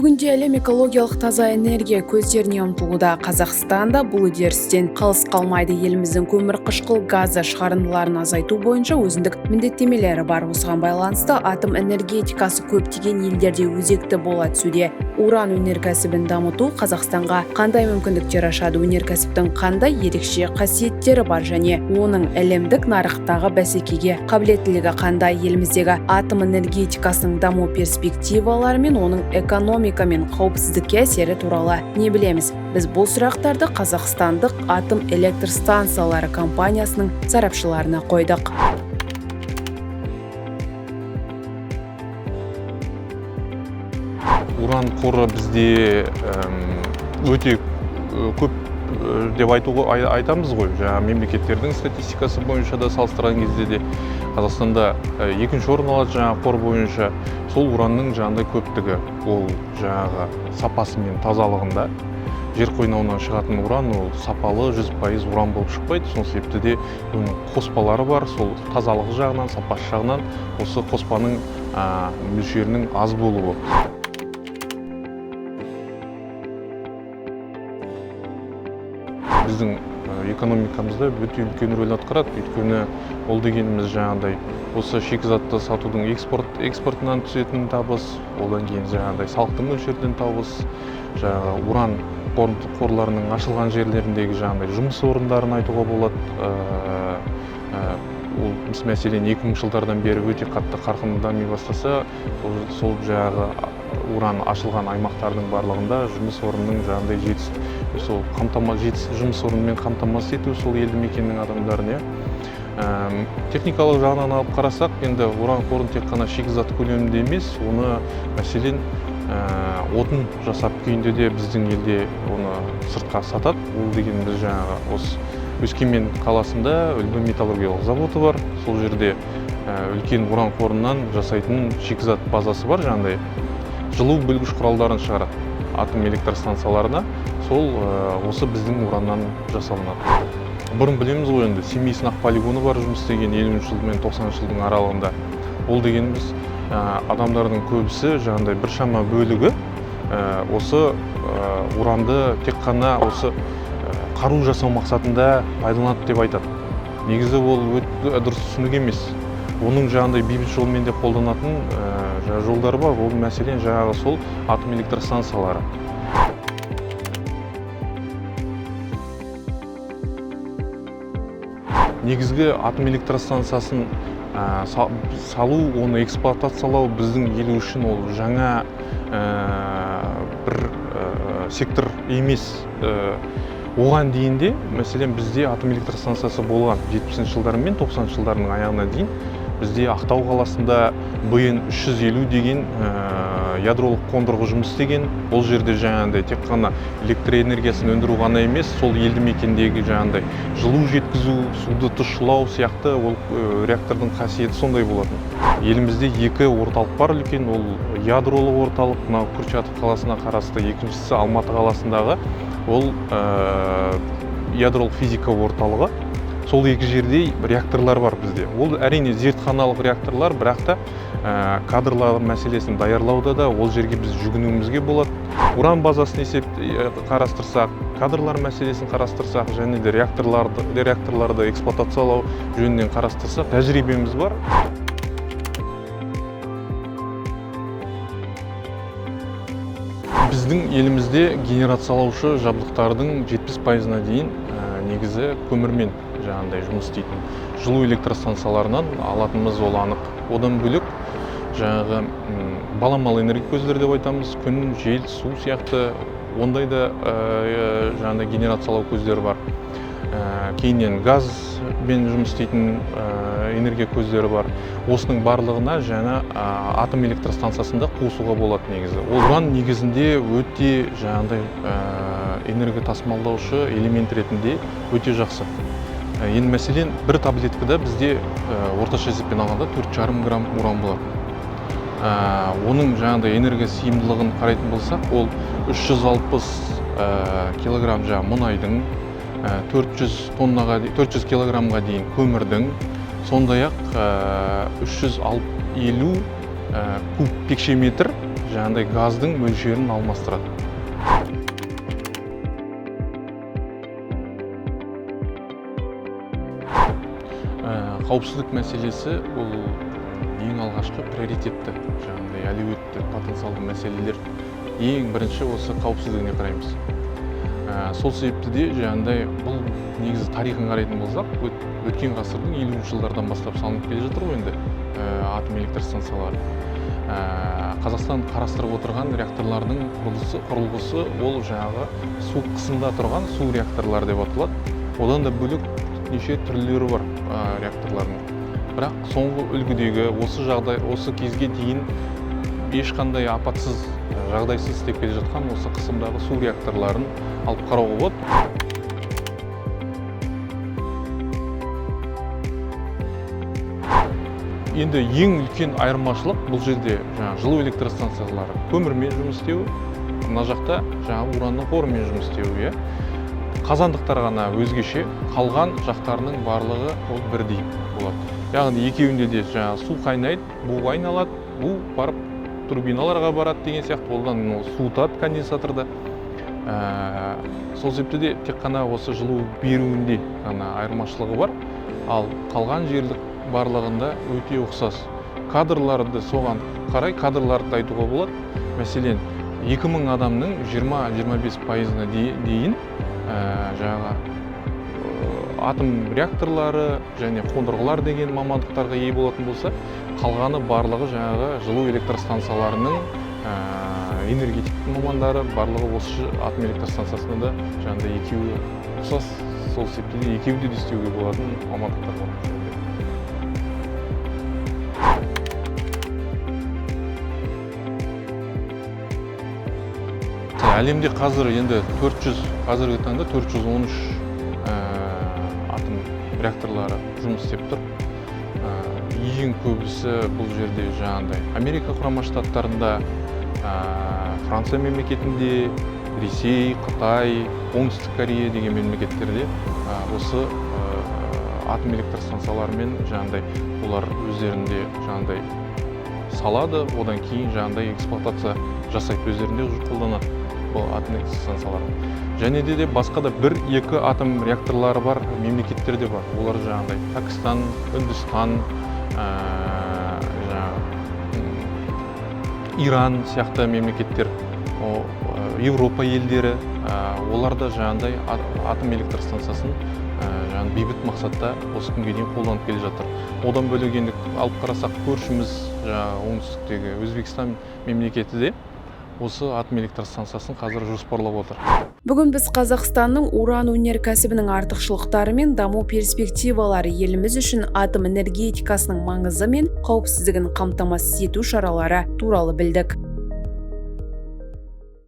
Бүгінде әлем экологиялық таза энергия көздеріне ұмтылуда. Қазақстан да бұл үдерістен қалыс қалмайды. Еліміздің көмір қышқыл газы шығарындыларын азайту бойынша өзіндік міндеттемелері бар. Осыған байланысты атом энергетикасы көптеген елдерде өзекті бола түсуде. Уран өнеркәсібін дамыту Қазақстанға қандай мүмкіндіктер ашады, өнеркәсіптің қандай ерекше қасиеттері бар және оның әлемдік нарықтағы бәсекеге қабілеттілігі қандай, еліміздегі атом энергетикасының даму перспективалары мен оның экономика мен қауіпсіздікке әсері туралы не білеміз? Біз бұл сұрақтарды Қазақстандық атом электр станциялары компаниясының сарапшыларына қойдық. Уран қоры бізде өте көп деп айтамыз ғой. Жаңа мемлекеттердің статистикасы бойынша да салыстырған кезде де Қазақстанда екінші орын алады жаңа қор бойынша. Сол уранның жаңағыдай көптігі, ол жаңағы сапасы мен тазалығында. Жер қойнауынан шығатын уран ол сапалы 100% уран болып шықпайды. Сол себепті де оның қоспалары бар, сол тазалығы жағынан, сапасы жағынан осы қоспаның мөлшерінің аз болуы. Біздің экономикамызда өте үлкен рөл атқарады. Өйткені ол дегеніміз жаңағыдай осы шикізатты сатудың экспортынан түсетін табыс, одан кейін жаңағыдай салықтың мөлшерінен табыс, жаңағы уран қорларының ашылған жерлеріндегі жаңағыдай жұмыс орындарын айтуға болады. Ол мәселен 2000 жылдардан бері өте қатты қарқынды дами бастаса, сол жаңағы уран ашылған аймақтардың барлығында жұмыс орнының жаңағыдай сол жұмыс орнымен қамтамасыз ету сол елді мекеннің адамдарын, иә. Техникалық жағынан алып қарасақ, енді уран қорын тек қана шикізат көлемінде емес, оны мәселен, отын жасап күйінде де біздің елде оны сыртқа сатады. Ол дегеніміз жаңағы осы Өскемен қаласында үлбі металлургиялық заводы бар. Сол жерде үлкен уран қорынан жасайтын шикізат базасы бар, жаңағыдай жылу бөлгіш құралдарын шығарады атом электростанцияларына. Сол осы біздің ураннан жасалынады. Бұрын білеміз ғой енді, Семей сынақ полигоны бар жұмыс істеген елуінші жыл мен тоқсаныншы жылдың аралығында. Ол дегеніміз, адамдардың көбісі, жаңағыдай біршама бөлігі, осы уранды тек қана осы қару жасау мақсатында пайдаланады деп айтады. Негізі ол өте дұрыс түсінік емес. Оның жаңағыдай бейбіт жолмен де қолданатын жолдары бар. Ол мәселен жаңағы сол атом электростанциялары. Негізгі атом электростанциясын салу, оны эксплуатациялау біздің ел үшін ол жаңа бір сектор емес. Оған дейін де, мәселен, бізде атом электростанциясы болған жетпісінші жылдар мен тоқсаныншы жылдардың аяғына дейін бізде Ақтау қаласында БН үш жүз елу деген ядролық қондырғы жұмыс істеген. Ол жерде жаңағыдай тек қана электр энергиясын өндіру ғана емес, сол елді мекендегі жаңағыдай жылу жеткізу, суды тұщылау сияқты ол реактордың қасиеті сондай болатын. Елімізде екі орталық бар үлкен, ол ядролық орталық мынау Курчатов қаласына қарасты, екіншісі Алматы қаласындағы ол ядролық физика орталығы. Сол екі жерде реакторлар бар бізде. Ол әрине зертханалық реакторлар, бірақ та кадрлар мәселесін даярлауда да ол жерге біз жүгінуімізге болады. Уран базасын қарастырсақ, кадрлар мәселесін қарастырсақ, және де реакторларды эксплуатациялау жөнінен қарастырсақ, тәжірибеміз бар. Біздің елімізде генерациялаушы жабдықтардың жетпіс пайызына дейін негізі көмірмен жаңағыдай жұмыс істейтін жылу электростанцияларынан алатынымыз ол анық. Одан бөлек жаңағы баламалы энергия көздері деп айтамыз, күн, жел, су сияқты ондай да жаңағыдай генерациялау көздері бар. Кейіннен газбен жұмыс істейтін энергия көздері бар. Осының барлығына жаңа атом электростанциясында қосуға болады негізі. Ол уран негізінде өте жаңағыдай энергия тасымалдаушы элемент ретінде өте жақсы. Енді мәселен, бір таблеткада бізде орташа есеппен алғанда төрт жарым грамм уран болады. Оның жаңағыдай энергия сыйымдылығын қарайтын болсақ, ол үш жүз алпыс килограмм жаңағы мұнайдың, төрт жүз тоннаға төрт жүз килограммға дейін көмірдің, сондай-ақ үш жүз елу куб текше метр жаңағыдай газдың мөлшерін алмастырады. Қауіпсіздік мәселесі ол ең алғашқы приоритетті, жаңағыдай әлеуетті, потенциалды мәселелер. Ең бірінші осы қауіпсіздігіне қараймыз. Сол себепті де жаңағыдай бұл негізі тарихын қарайтын болсақ, өткен ғасырдың 50 жылдардан бастап салынып келе жатыр ғой енді атом электростанциялары. Қазақстан қарастырып отырған реакторлардың құрылғысы ол жаңағы су қысымда тұрған су реакторлары деп аталады. Одан да бөлек неше түрлері бар реакторлардың. Бірақ соңғы үлгідегі осы жағдай, осы кезге дейін ешқандай апатсыз, жағдайсыз істеп келе жатқан осы қысымдағы су реакторларын алып қарауға болады. Енді ең үлкен айырмашылық бұл жерде жаңа жылу электростанциялары көмірмен жұмыс істеуі, мына жақта жаңа уранның қорымен жұмыс істеуі, иә. Қазандықтар ғана өзгеше, қалған жақтарының барлығы ол бірдей болады. Яғни екеуінде де жаңа су қайнайды, бу айналады, бу барып турбиналарға барады деген сияқты, одан ол суытады конденсаторды. Сол себепті де тек қана осы жылу беруінде ғана айырмашылығы бар, ал қалған жерлік барлығында өте ұқсас. Кадрларды соған қарай кадрларды айтуға болады. Мәселен, 2000 адамның 20-25% дейін жаңағы атом реакторлары және қондырғылар деген мамандықтарға ие болатын болса, қалғаны барлығы жаңағы жылу электростанцияларының энергетик мамандары барлығы осы атом электростанциясында да жаңағыдай екеуі ұқсас, сол себепті де екеуінде де істеуге болатын мамандықтар бар. Әлемде қазір енді 400, қазіргі таңда 413 атом реакторлары жұмыс істеп тұр. Ең көбісі бұл жерде жаңағыдай Америка Құрама Штаттарында, Франция мемлекетінде, Ресей, Қытай, Оңтүстік Корея деген мемлекеттерде осы атом электростанцияларымен жаңағыдай олар өздерінде жаңағыдай салады, одан кейін жаңағыдай эксплуатация жасайды, өздерінде уже қолданады бұл атом электростанцияларын. Және де басқа да бір-екі атом реакторлары бар мемлекеттер де бар. Олар жаңағыдай Пәкістан, Үндістан, Иран сияқты мемлекеттер, Европа елдері, олар да жаңағыдай атом электростанциясын жаңағы бейбіт мақсатта осы күнге дейін қолданып келе жатыр. Одан бөлек енді алып қарасақ, көршіміз жаңағы оңтүстіктегі Өзбекстан мемлекеті де осы атом электростанциясын қазір жоспарлап отыр. Бүгін біз Қазақстанның уран өнеркәсібінің артықшылықтары мен даму перспективалары, еліміз үшін атом энергетикасының маңызы мен қауіпсіздігін қамтамасыз ету шаралары туралы білдік.